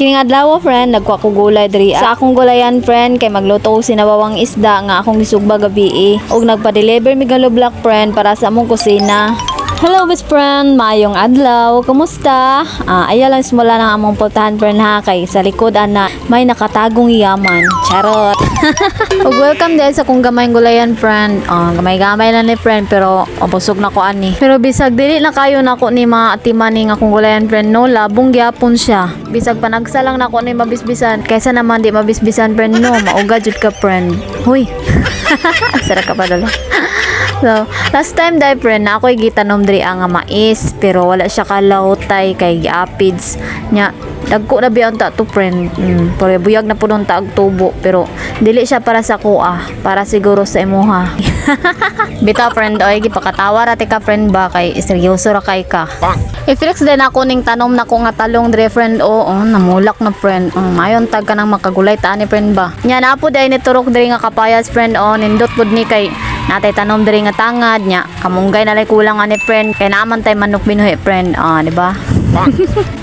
Kining adlaw, friend, nagkuha ko gulay diri sa akong gulayan, friend, kay magluto ko sinabawang isda nga akong gisugba gabi. Ug nagpa-deliver mi hollow block, friend, para sa among kusina. Hello, best friend, maayong adlaw. Kumusta? Ah, ayaw lang simula ng among pultahan, friend, ha, kay sa likod ana may nakatagong yaman. Charot. Ug welcome din sa akong gamay gulayan, friend. Ah, gamay-gamay lang ni, friend, pero mabusog na ko ani. Pero bisag dili na kayo nako ni mga atiman ni nga akong gulayan, friend, no, labong gyapon siya. Bisag panagsa lang nako ni mabisbisan kaysa naman di mabisbisan, friend, no, mauga jud ka, friend. Huy. Sara ka pa dala. So, last time dai, friend, na ako'y gitanom diri ang nga mais, pero wala siya kalawtay kay giapids nya. Dagko na biya unta to, friend. Pero buyag na pud unta og tubo, pero dili siya para sa kuha, para siguro sa imuha. Bitaw, friend, oy, gipakatawa ra ka, friend, ba, kay seryoso ra kay ka. I-flex din ako ning tanom na ko nga talong dre, friend, oo, oh, namulak na, friend. Mayon tag ka nang makagulay ta ni, friend, ba. Nya na po dai ni turok diri nga kapayas, friend, oh, nindot pud ni kay natay tanom diri nga tangad nya. Kamunggay na lay kulang ani, friend, kay naaman tay manok binuhi, friend. Ah, di ba?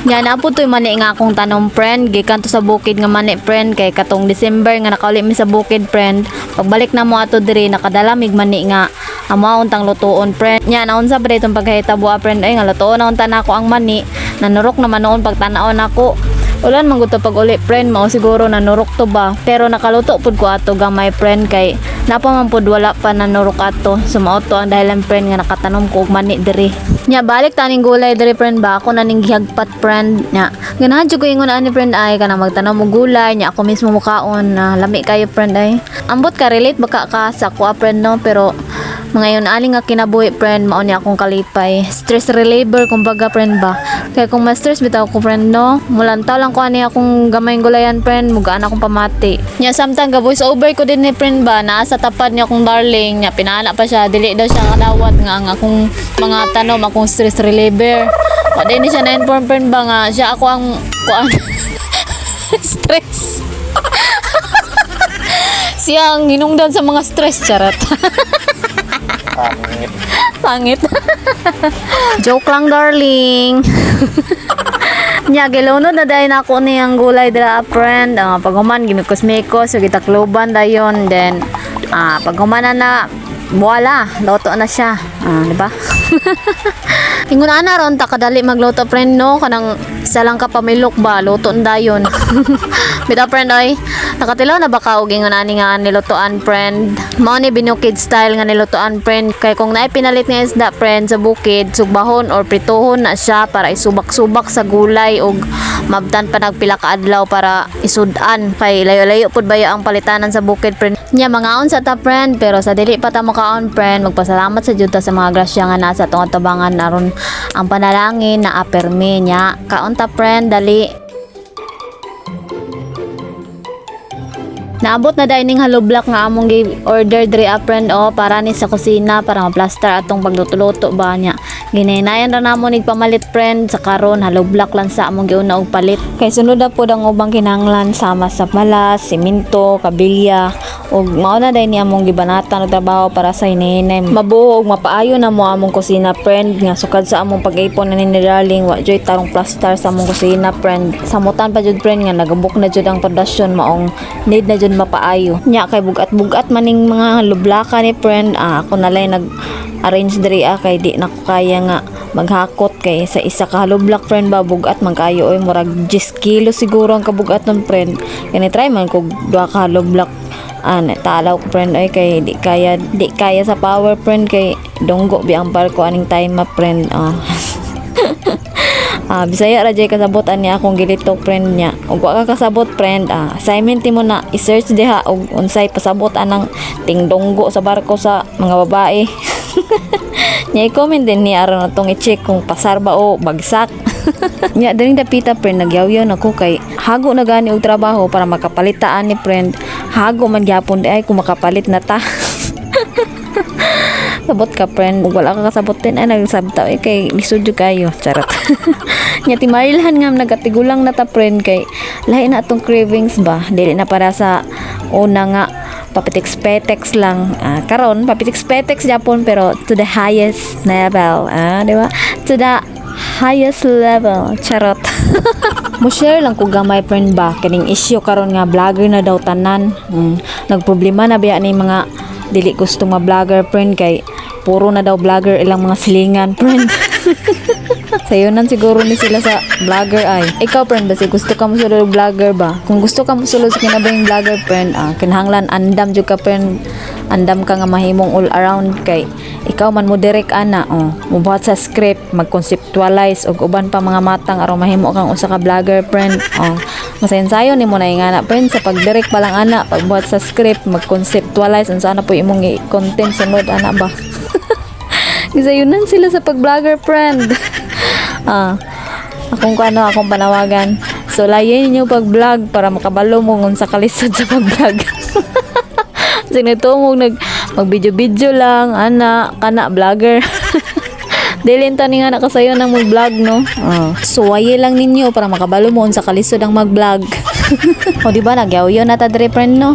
Nya na po to'y mani nga akong tanom, friend. Gikan to sa bukid nga mani, friend, kay katong December nga nakauli mi sa bukid, friend. Pagbalik na mo ato diri, nakadala mig mani nga amo untang lutuon, friend. Nya naunsa pa itong pagkahitabo, ah, friend, ay nga lutuon na unta nako ang mani. Nanurok naman noon pagtanaw nako. Ulan man gud to pag uli, friend, mao siguro nanurok to ba. Pero nakaluto pud ko ato gamay, friend, kay napa man pud wala pa nanurok ato. So mao to ang dahilan, friend, nga nakatanom ko og mani diri. Nya balik taning gulay diri, friend, ba, ako na ning gihagpat, friend. Nya ganahan jud ko ingon ani, friend, ay kanang magtanom og gulay nya ako mismo mukaon na lami kayo, friend, ay. Ambot ka relate baka ka sa ako, friend, no, pero mga yun ani nga kinabuhi, friend, mao ni akong kalipay. Stress reliever kumbaga, friend, ba. Kaya kung ma-stress bitaw ko, friend, no, mulantaw lang ko ani akong gamay gulayan, friend, mugaan akong pamati. Nya samtang ga voice over ko din ni, friend, ba, naa sa tapad niya akong darling, nya pinana pa siya, dili daw siya kadawat nga ang akong mga tanom akong stress reliever. Wa din ni siya na-inform, friend, ba, nga siya ako ang kuan stress. Siya ang hinungdan sa mga stress, charot. Pangit. Pangit. Joke lang, darling. Nya, gilunod na dahil ako niyang gulay dira, friend. Pag human, gimikos-mikos, so gitakluban dayon. Then, pag human na na, voila, luto na siya. Ah, di ba? Ingon ana ron ta kadali magluto, friend, no, kanang isa lang ka pamilok ba, luto na dayon. Bitaw, friend, oy, nakatilaw na ba ka og ingon ani nga nilutoan, friend? Mao ni binukid style nga nilutoan, friend, kay kung naay pinalit nga isda, friend, sa bukid, sugbahon or prituhon na siya para isubak-subak sa gulay og mabtan pa nagpila ka adlaw para isud-an, kay layo-layo pud baya ang palitanan sa bukid, friend. Nya mangaon sa ta, friend, pero sa dili pa ta makaon, friend, magpasalamat sa jud ta sa mga grasya nga nasa atong atubangan aron ang panalangin na aperme nya. Kaon ta, friend, dali. Naabot na dining hollow block nga among gi-order diri, ah, friend, oh, para ni sa kusina, para ma-plaster atong pagluto-luto ba niya. Ginahinayan ra namo nig pamalit, friend, sa karon hollow block lang sa among giuna og palit. Kay sunod na pod ang ubang kinahanglan sama sa malas, simento, kabilya ug mao na day ni among gibanatan og trabaho para sa hinahinay mabuo ug mapaayo na mo among kusina, friend, nga sukad sa among pag-ipon na ni darling, wa joy tarong plaster sa among kusina, friend. Samutan pa jud, friend, nga nagabuk na jud ang pundasyon, maong need na jud mapaayo nya, kay bugat-bugat maning mga lublaka ni, friend. Ah, ako na lang nag arrange diri, ah, kay di na ko kaya nga maghakot, kay sa isa ka hollow block, friend, ba, bugat man kayo oy, murag 10 kilo siguro ang kabugat nun, friend. Kani try man kog duha ka hollow block an talaw ko, friend, ay kay di kaya sa power, friend, kay donggo bi ang barko aning time ma, friend, ah. Ah, Bisaya ra jay kasabot ani akong gilitok, friend, niya. Ug wa ka kasabot, friend, ah, assignment mo na i-search diha og unsay pasabot anang tingdonggo sa barko sa mga babae. Nya i-comment din ni aron atong i-check kung pasar ba o bagsak. Nya diring dapita, friend, nagyawyaw na ko kay hago na gani og trabaho para makapalitaan ni, friend. Hago man gyapon di ay kung makapalit na ta. Sabot ka, friend, ug wala ka kasabot din ay nagsabta eh, kay lisod jud kayo, charot. Nya ti Marilhan nga nagatigulang na ta, friend, kay lahi na atong cravings ba, dili na para sa una nga papitex-petex lang. Ah, karon papitex-petex japon, pero to the highest level, ah, di ba, to the Highest level. Charot. Mo share lang ko gamay, friend, ba kining issue karon nga vlogger na daw tanan. Nagproblema na biya ni mga dili gusto nga vlogger, friend, kay puro na daw vlogger ilang mga silingan, friend. Sayunan siguro ni sila sa vlogger ay. Ikaw, friend, basi gusto ka mo sulod vlogger ba? Kung gusto ka mo sulod sa kinabuhing vlogger, friend, kinahanglan andam jud ka, friend. Andam ka nga mahimong all around kay ikaw man mo direct ana, oh. Mubuhat sa script, mag-conceptualize og uban pa mga matang aron mahimo kang usa ka vlogger, friend. Oh. Masayon-sayon nimo na nga na, friend, sa pag-direct pa lang ana, pagbuhat sa script, mag-conceptualize unsa na po imong i-content sunod ana ba. Gisayunan sila sa pag-vlogger, friend. Akong kuano, akong panawagan. So layin ninyo pag-vlog para makabalo mo kung sa kalisod sa pag-vlog. Sinito mo nag mag-video-video lang ana kana vlogger. Dili ta ni nga nakasayo nang mag-vlog, no. Oh. Suwaye lang ninyo para makabalo mo unsa kalisod ang mag-vlog. O di ba nagyawyaw na ta diri, friend, no?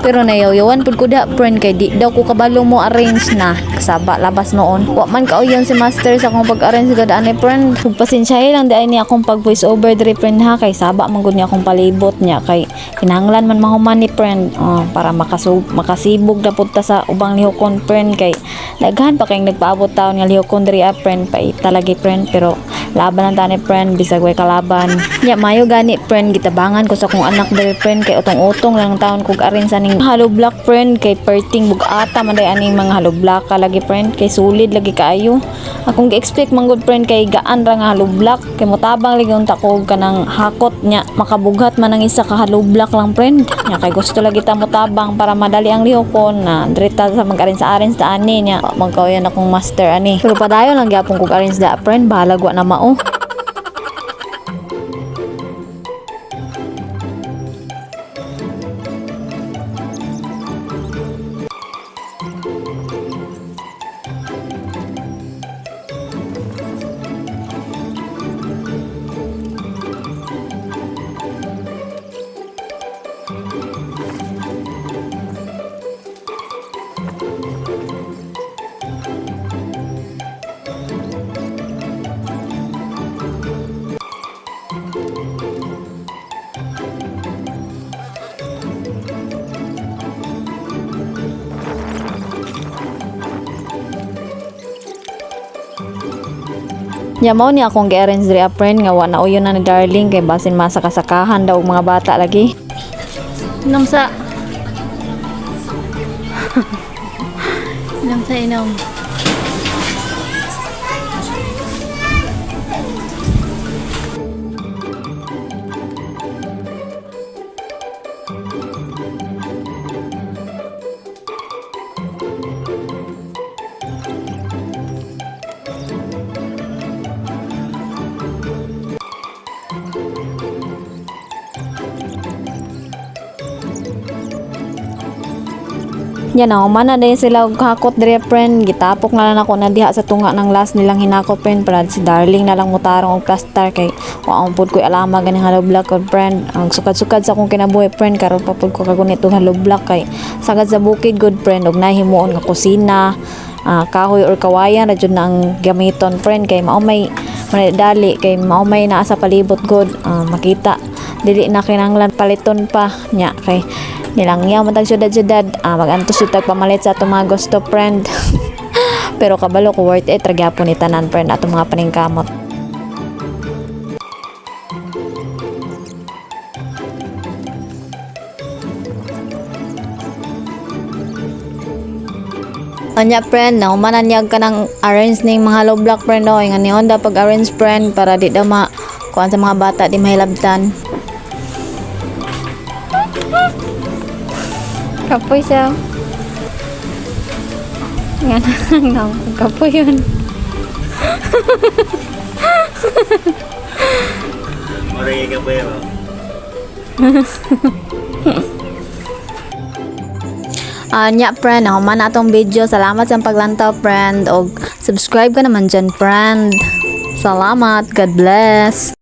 Pero nayawyawan pud ko da, friend, kay di daw ko kabalo mo arrange na. Kasaba labas noon. Wa man kauyon si master sa akong pag-arrange gud ani, friend. Ug pasensyahe lang di ay ni akong pag voice over diri, friend, ha, kay saba man gud niya akong palibot niya kay kinahanglan man mahuman ni, friend, oh, para makasibog na pud ta sa ubang lihokon, friend, kay daghan pa kayong nagpaabot taon nga lihokon diri, ah, friend, pa talagi, friend, pero laban lang tani, friend, bisag way kalaban nya. Mayo gani, friend, gitabangan ko sa akong anak diri, friend, kay utong-utong lang taon kog arin sa ning hollow block, friend, kay perting bug-ata man day aning mga hollow block ka lagi, friend, kay solid lagi kaayo. Akong gi-expect man gud, friend, kay gaan ra nga hollow block kay motabang lagi unta ko og kanang hakot nya makabughat man ang isa ka hollow block lang, friend, nya kay gusto lagi ta motabang para madali ang lihokon na direta sa mag-arin sa arin sa ani nya magkauyan akong master ani, pero padayon lang gyapon kog arin sa, friend, bahalag wa na mao. Nya mao ni akong gi-arrange diri, friend, nga wa na uyon na ni darling kay basin masakasakahan daw og mga bata lagi. Inom sa. Inom sa inom. Nya na human na din sila og hakot diri, friend. Gitapok na lang ako na diha sa tunga ng last nilang hinakot, friend, para si darling na lang mutarong og plaster kay wa ang pud ko'y alama ganing hollow block og, friend. Ang sukad-sukad sa akong kinabuhi, friend, karon pa pud ko kagunit og hollow block kay sagad sa bukid good, friend, og nahimuon nga kusina, kahoy or kawayan ra jud na ang gamiton, friend, kay mao may dali kay mao may naa sa palibot good, makita dili na kinahanglan paliton pa nya kay nilangyaw man tag syudad-syudad, magantos jud tag pamalit sa atong mga gusto, friend, pero kabalo ko worth it ra gyapon ni tanan, friend, atong mga paningkamot. Anya, friend, na humanan niya ka ng arrange ning mga hollow block, friend, oy nga ni Honda pag arrange, friend, para di daw ma kuan sa mga bata, di mahilabtan. Kapoy siya. Nga na, kapoy yun. Maray ka pa yun. Anya, friend, nahuman na atong video. Salamat sa paglantaw, friend, og subscribe ka naman dyan, friend. Salamat. God bless.